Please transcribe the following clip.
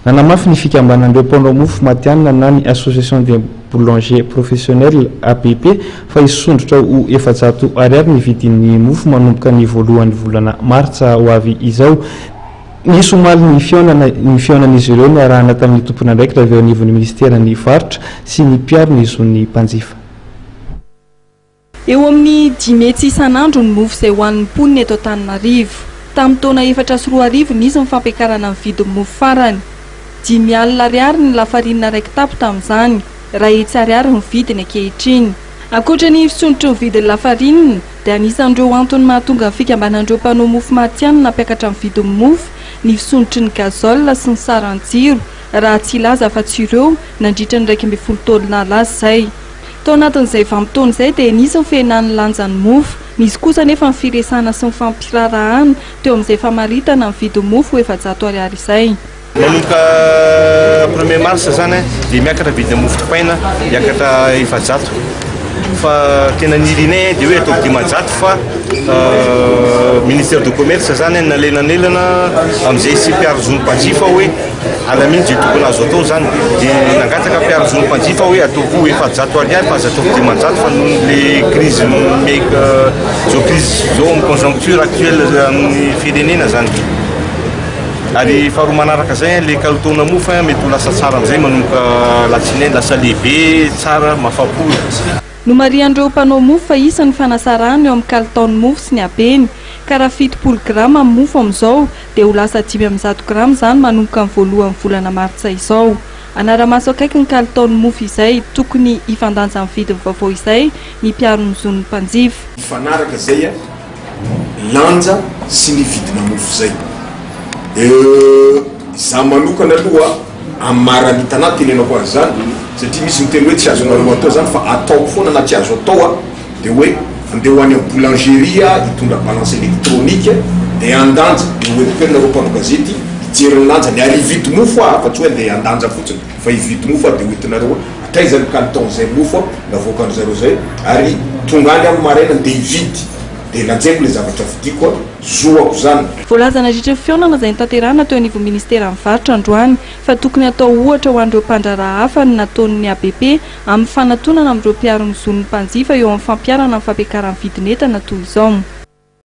Nanamafy ny fikambanan'ireo mpanao mofo matihanina na ny Association des Boulangers Professionnels, ABP, fa hisondrotra ho 400 ariary ny vidin'ny mofo manomboka ny voalohan'ny volana martsa ho avy izao. Nisy omaly ny fihaonana ny fihaonan'izy ireo niarahana tamin'ny tompon'andraikitra avy eo anivon'ny minisiteran'ny varotra sy ny mpiaro ny zon'ny mpanjifa. Eo amin'ny 500 isan'andro ny mofo izay hohanin'ny mponina eto Antananarivo. Tamin'ny taona 2004 nisy ny fampiakarana ny vidin'ny mofo farany. 5000 ariary ny lafarinina iray kitapo tamin'izany, raha hetsy ariary ny vidiny ankehitriny. Ankoatra ny fisondrotry ny vidin'ny lafarinina, dia anisan'ireo antony mahatonga ny fikambanan'ireo mpanao mofo matihanina hampiakatra ny vidin'ny mofo ny fisondrotry ny gazole sy ny saran-jiro, raha tsy hilaza afa-tsy ireo nandritra ny 11 taona lasa izay. Tao anatin'izay vanim-potoana izay dia nisy ny fihenan'ny lanjan'ny mofo. Nisy kosa anefa ny firesahana sy ny fampiraharahana teo amin'izay famaritana ny vidin'ny mofo ho 400 ariary izay. Manomboka premier mars zany dia miakatra vidin'ny mofo dipaina, hiakatra 400. Fa tena nirinay dia hoe atao 500 fa ministère du commerce zany nalenanelana amin'izay sy mpiaro zon'ny mpanjifa hoe Alamino izay tokony azo atao izany. Dia nangataka mpiaro zon'ny mpanjifa hoe ataovy ho 400 ariary fa aza ataovy 500 fa noho le crise zao crise zao amin'ny conjoncture actuelle amin'ny firenena zany. Ary faharoa manaraka izay le kalitaona mofo mety ho lasa tsara amin'izay manomboka alatsinainy lasa lehibe tsara mahafapo. Nomarihan'ireo mpanao mofo fa hisy ny fanasarahana eo amin'ny kalitaon'ny mofo sy ny habeny, ka raha 70 grama ny mofo amin'izao dia ho lasa 105 grama izany manomboka ny voalohan'ny volana martsa izao. Hanara-maso akaiky ny kalitaon'ny mofo izay tokony hifandanja amin'ny vidiny vaovao izay ny mpiaro ny zon'ny mpanjifa. Mifanaraka izay lanja sy ny vidina mofo izay. Izaho manokana aloha amin'ny maha ralitana ahy tenenako an'izany satria misy miteny hoe tsy azonareo atao izany fa ataoko foana na tsy azo atao Dia hoe andeha ho any amin'ny boulangerie aho hitondra balance électronique dia handanja, dia ho entiko eny nareo mpanao gazety hijery ny lanjany ary hividy mofo aho fa tsy hoe andeha handanja fotsiny fa hividy mofo aho dia ho entinareo hoe hatraiza ny kalitaon'izay mofo navoakan-dry zareo izay ary tonga any aho maraina andeha hividy dia lanjaiko ilay zavatra vidiako, zoako izany. Voalaza nandritra ny fihaonana izay notanterahina teo anivon'ny ministeran'ny varotra androany fa tokony hatao ohatra ho an'ireo mpandraharaha hafa ny nataon'ny ABP amin'ny fanatonana amin'ireo mpiaro ny zon'ny mpanjifa eo amin'ny fampiharana ny fampiakaran'ny vidin'entana toy izao.